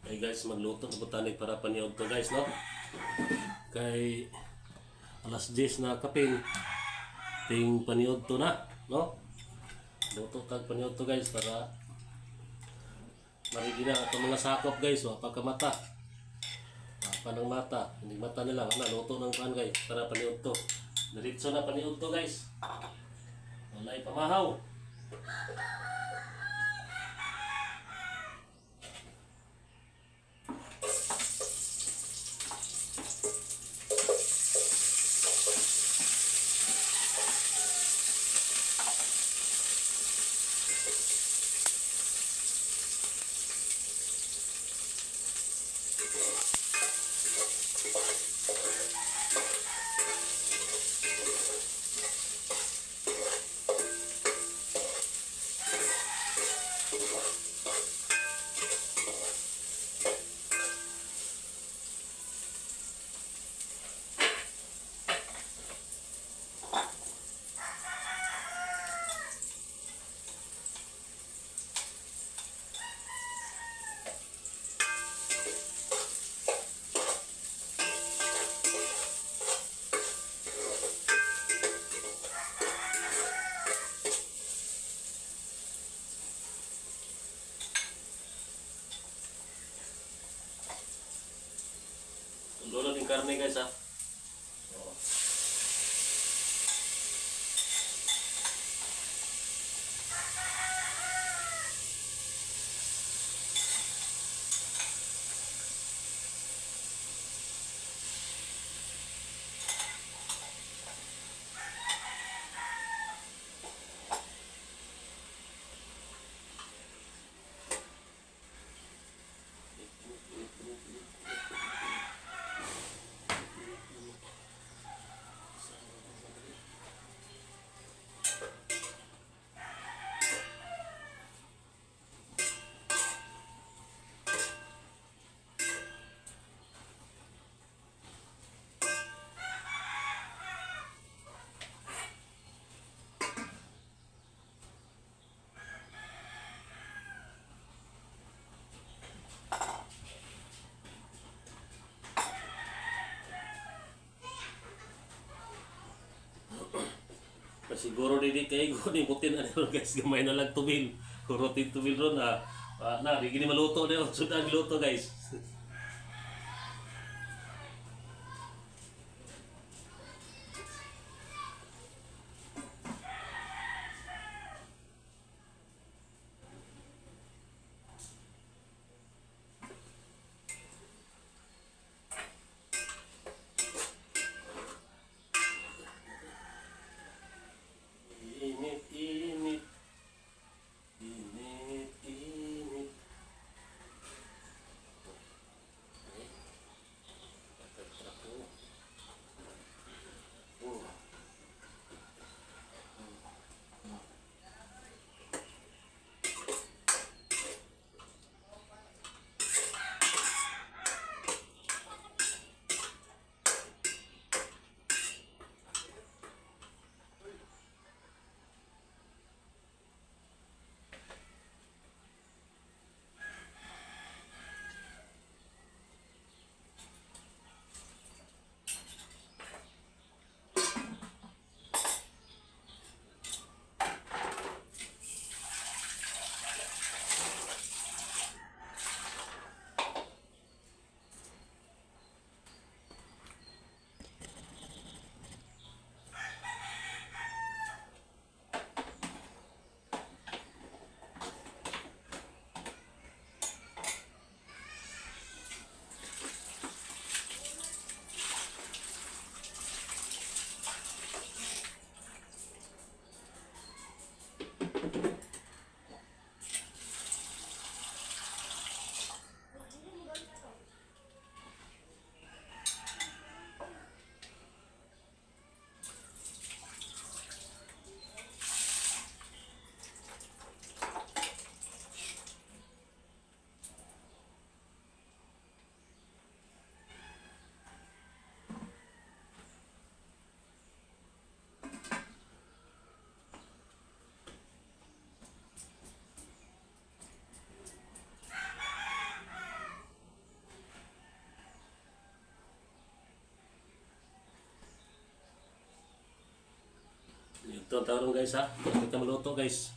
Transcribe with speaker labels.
Speaker 1: Hey guys, magluto na botanik para paniod to, guys, no? Kay alas 10 na kapin. Ting paniod to na, no? Luto tag paniod to, guys, para marigi na itong mga sakop, guys, wa pa kamata. Wa pa ng mata, hindi mata nila, ana luto ng kuan, guys, para paniod to. Diretso na paniod to, guys. Walay pamahaw. Tulo na karne, guys, ha. Oh. Siguro di kay go ni putin ano, guys, gamay na lang tubil. Kurotin tubil ron ha. Ah, na di gini maluto na sudan luto, guys. Init, init. Init, init. Ito ang tarong, guys, ha. Kita maluto, guys.